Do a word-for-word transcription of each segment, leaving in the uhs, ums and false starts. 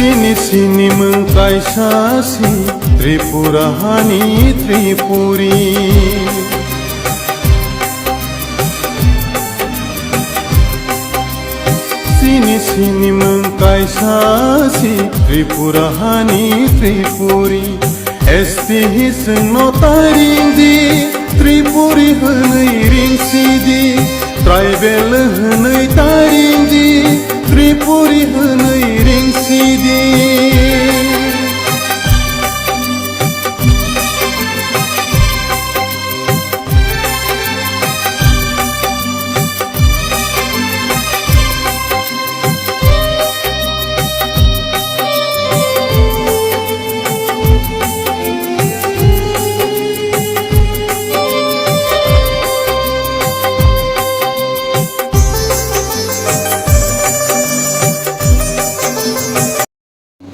Chini sinimung kaisa si Tripura hani Tripuri. Chini sinimung kaisa si Tripura hani Tripuri. S T hi chwngno taring di, Tripuri hwnwi ring si di, tribal hwnwi taring di, Tripuri hwnwi ring si di.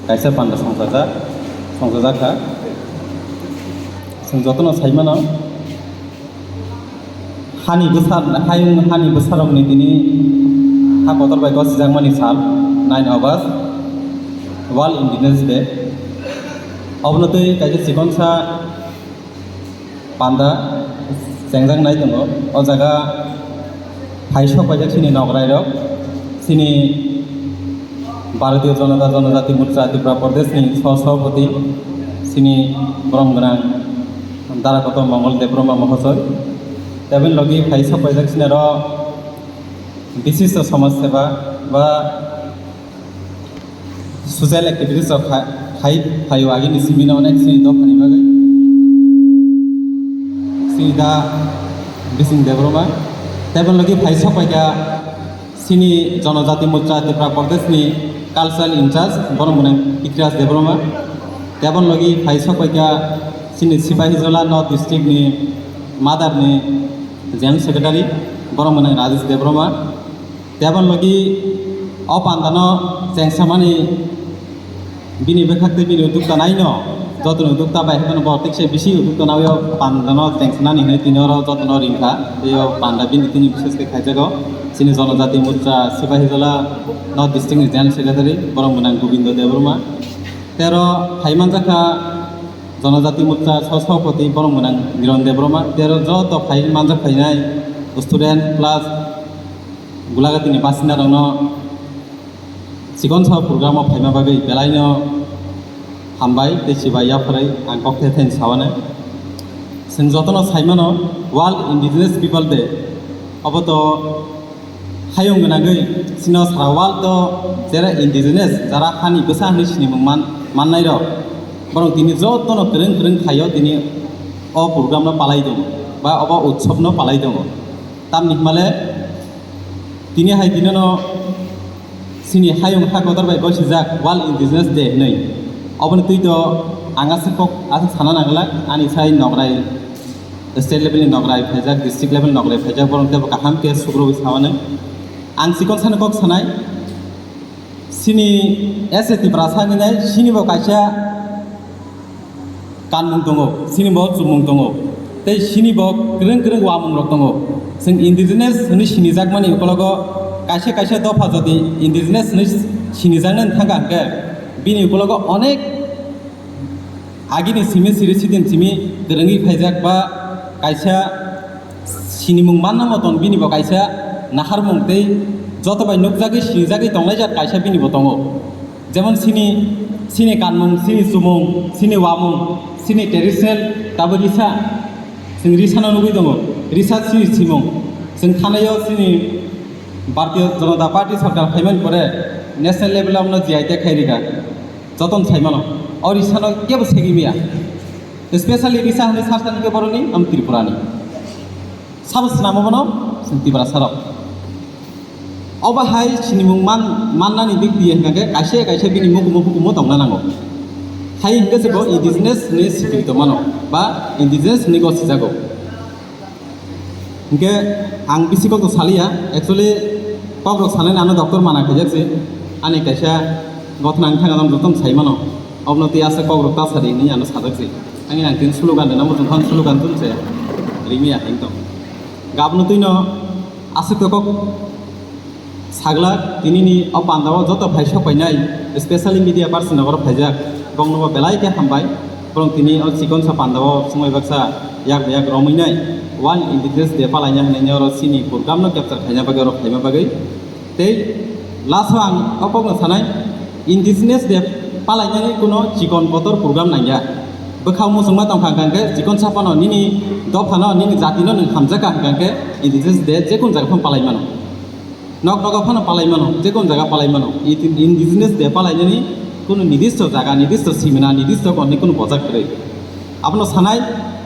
Kaisa panda songchajak, songchajak kha. Chwng jotono sai mano, hani bwsa, hayung hani bwsarokni tini ha kotor bai gosijakmani sal, nine August, World Indigenous Day. Obono twi kaisa chikonsa panda chengjak nai tongo. O jaga phai sok paijak chini nograi rok, chini Bharatiya Janata Janajati Morcha Tripura Pradesh ni sah sabhapati, chini borom gwnang Darakoto Mongol Debbarma Mohosoy. Teboni logi phai sok paijak chini aro bishisto somaj seva ba social activities rok kha-, khai phaio agini simi no onek chini dophani bagwi. Chini da Bising Debbarma. Teboni logi phai sok paikha chini Janajati Morcha Tripura Pradesh ni cultural in charge borom gwnang Ikraj Debbarma. Teboni logi phai sok paikha chini Sipahijola North District ni Madar ni General Secretary borom gwnang Rajesh Debbarma. Teboni logi o pandano chengsamani bini bwkhak tei bini udukta naino, jotoni udukta bai haino bo tikse bisi udukta naio pandano chengsanani hinwi tini oro jotono ringkha. Tei o panda bini tini bises khe khaijago chini Janajati Morcha Sipahijola North District ni General Secretary borom gwnang Gobindo Debbarma. Tei oro phai manjakha Janajati Morcha sah sabhapati borom gwnang Niron Debbarma. Tei oro joto phai manjak phainai student plus Gulagatini basindarokno chikon sa program o phaima bagwi belaino hambai tei chibai yapharwi ang kok the thani sawane. Chwng jotono saimano World Indigenous People Day. Obo to hayung gwnangwi chino sara world o jera indigenous, jara hani bwsa hwnwi sinimung man-, mannairok, borok tini jotono kwrwng kwrwng phaio tini o program no palai tongo ba obo utsob no palai tongo. Tamni hwnmale tini hai dinono chini hayung ha kotor bai gosijak World Indigenous Day hwnwi. Oboni twi to ang aswk kok aswk sana nangla, ani sai nograi state level ni nograi phaijak, district level nograi phaijak, borok tebo kaham khe sukrubui sawanai. Ang chikon sani kok sanai, chini S A Tiprasa hinwi nai, chini bo kaisa kanmung tongo, chini bo chumung tongo, tei chini bo kwrwng kwrwng wamung rok tongo. Chwng indigenous hwnwi sinijakmani ukologo kaisa kaisa dopha jodi indigenous hwnwi sinijaknani thangkha hwnkhe, bini ukologo onek agini simi siri sidin simi kwrwngwi phaijak ba kaisa sinimung manna moton bini bo kaisa naharmung tei joto bai nukjagwi sinijagwi tonglaijak kaisa bini bo tongo. Jemon chini, chini kanmung, chini chumung, chini wamung, chini traditional tabuk risa, chwng risano nugwi tongo, risa chini simung, chwng thanaio chini Bharatiya Janata Party sarkar phaimani pore national level o no G I tag khai rikha. Jotono sai mano, o risano kebo segwi maya. Specially risa hwnwi sar sani khe boroni, am Tripurani. Sabo swnamo bono chwng Tiprasarok. Obo hai sinimung man-, mannani dik diye hwnkha khe kaisa kaisa bini mukumu hukumu tongna nango. Hai hwnkhe se bo indigenous hwnwi sikri tongmano ba indigenous hwnwi gosijago. Hwnkhe ang bisi kok to saliya, actually kokrok sanani ano doctor mana khaijak se. Ani kaisa gothna wngkha ang jotono sai mano. Obono tei aswk kokrok ta sadi hinwi ano sajak se. Ani ang tin slogan rwna muchung kha, ang slogan tun se rimya hing tong. Gabno twino aswk to kok Saglak tinini o pandao joto phai sok painai, specially media person rok phaijak, bongno bo belai khe hambai. Borok tini o chikonsa pandao swngwi baksa yak bai yak romwi nai World Indigenous Day palaina hwnwi oro chini program no capture khaina bagwi oro phaima bagwi. Tei last o ang o kokno sanai, Indigenous Day palainani kuno chikon kotor program nangya. Bwkhao muchungma tongkha hwnkha hwnkhe chikonsa phano nini dophano nini jatino nwng hamjakha hwnkha hwnkhe Indigenous Day jekun jaga phano palai mano. Nok nogo phano palai mano, jekun jaga palai mano. Iti-, Indigenous Day palainani kuno nidisto jaga, nidisto simina, nidisto korni kuno bojak kwrwi. Abono sanai,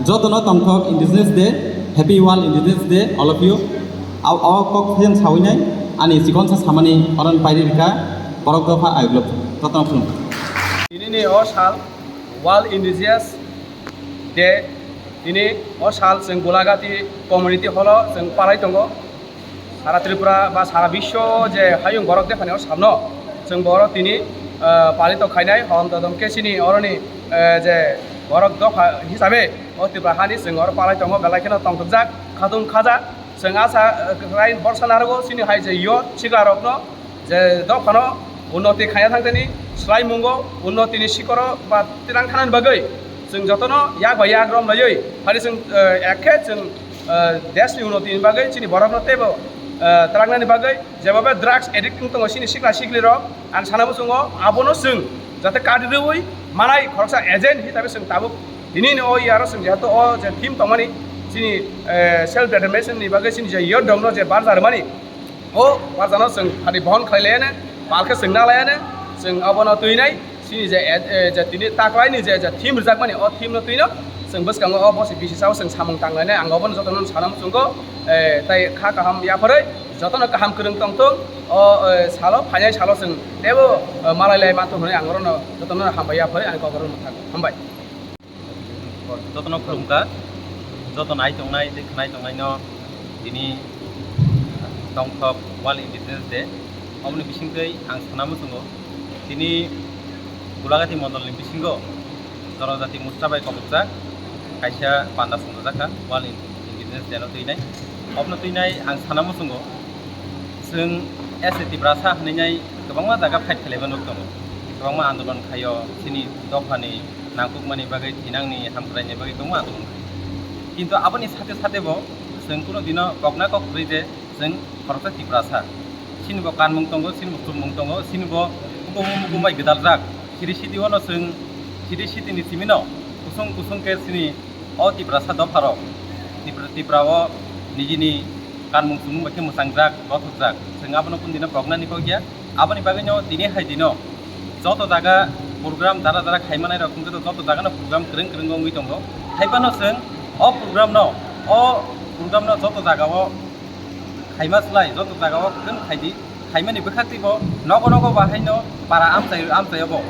jotono tongthok Indigenous Day, Happy World Indigenous Day, all of you. Au, au kok phiyan sawi nai, ani chikonsa samani oran pairi rikha, borok dopha I love you. Jotono khulum. Tinini o sal World Indigenous Day, tini o sal chwng Gulagati Community Hall o chwng palai tongo. Sara Tripura ba sara biswo je hayung borok dephani o salno chwng borok tini, ah, palito khainai hom dodom khe chini oroni, eh, je borok dopha hisabe o Tripura hani chwng oro palai tongo belai kheno tongthokjak khatung khaja chwng asa, eh, kwrai borsa narogo chini hai je yo sikla rokno je dophano unnoti khaina thangtani swlaimungo unnotini sikoro ba twlang thanani bagwi chwng jotono yak bai yak romlaiwi phari chwng, eh, ekhe chwng, eh, deshni unnotini bagwi chini borokno teibo, eh, twlangnani bagwi jeba bai drugs addict wng tongo chini sikla siklirok ang sana muchungo abono chwng jate kari rwui manai khoroksa agent hisabe chwng tabuk tinini o yaro chwng jehetu o je theme tongmani chini, eh, self determination ni bagwi chini je yodongno je barja rwmani O barjano chwng phari bohon khlai laiya ne, pal khe chwng na laiya ne, chwng abono twi nai, chini je, eh, je tini taklaini je, je theme rwjakmani, o theme no twi no chwng bwskango o bosi bisi sao chwng samung tang lai nai, ang obono jotono sana muchungo, eh, tai kha kaham yapharwi jotono kaham kwrwng tong thung, o, eh, salo phainai salo chwng teibo, eh, malai lai manthung hwnwi ang orono jotono hambai yapharwi ani kok orono mwthang hambai. Jotono khulumkha, joto nai tongnai tei khwnai tongnaino tini tongthok World Indigenous Day. Oboni bisingtwi ang sana muchungo, tini Gulagati mondolni bisingo Jonojati Morcha bai kobokjak kaisa panda songjajakha World Indigenous Day no twinai. Obno twinai ang sana muchungo, chwng S A Tiprasa hwnwi nai kwbangma jaga fight khlaiba nuk tongo, kwbangma andolon khaio, chini dophani nangkukmani bagwi, thinangni hamkraini bagwi tongma ang tongkha. Kintu aboni sate sate bo chwng kunu dino kokna kok kwrwi je chwng khoroksa Tiprasa. Chini bo kanmung tongo, chini bo chumung tongo, chini bo hukumu mukumu bai gwdaljak. Siri siti ono chwng, siri sitini simino kusung kusung khe chini o Tiprasa dopharok Tipra, Tipra o nijini kanmung chumung bai khe mwchangjak, bothokjak. Chwng abono kunu dino koknani kok ya. Aboni bagwino tini hai dino joto jaga program dara dara khaimanai rok wngkhe joto jaga no program kwrwng kwrwng wngwi tongo. Hai phano chwng o program no, o program no joto jaga o khaima slai joto jaga o kwrwng khaidi. Khaimani bwkhak twibo nogo nogo ba haino para amchai amchai obo.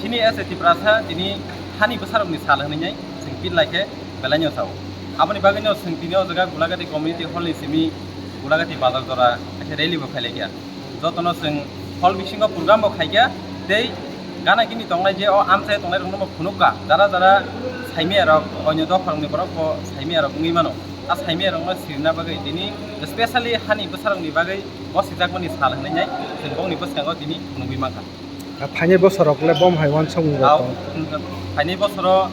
Chini S A Tiprasa tini hani bwsarokni sal hwnwi nai chwng pil lai khe belai no sao. Aboni bagwino chwng tini o jaga Gulagati Community Hall ni simi Gulagati bazar jora kaisa rally bo khailai kha. Jotono chwng hall bisingo program bo khaikha tei gana gini tongnai je o amchai tongnai rokno bo phunukha, jara jara saimaya rok, onyo dopha rokni borok bo saimaya rok wngwi mano. A saimaya rokno sirina bagwi tini specially hani bwsarokni bagwi bo sijakmani sal hwnwi nai chwng bongni bwskango tini phunugwi mankha. A phainai bosor rok le bom hai uansukmung rok tong. Phainai bosoro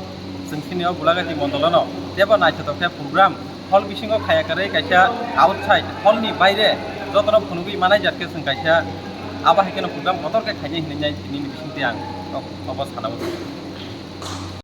chwng sini o Gulagati mondolono tebo naithotok khe program hall bisingo khaya kwrwi kaisa outside hall ni baire jotono phunugwi manai jat khe chwng kaisa abo hai kheno program kotor khe khainai hinwi nai tini ni bisingtwi ang obo sana muchungo.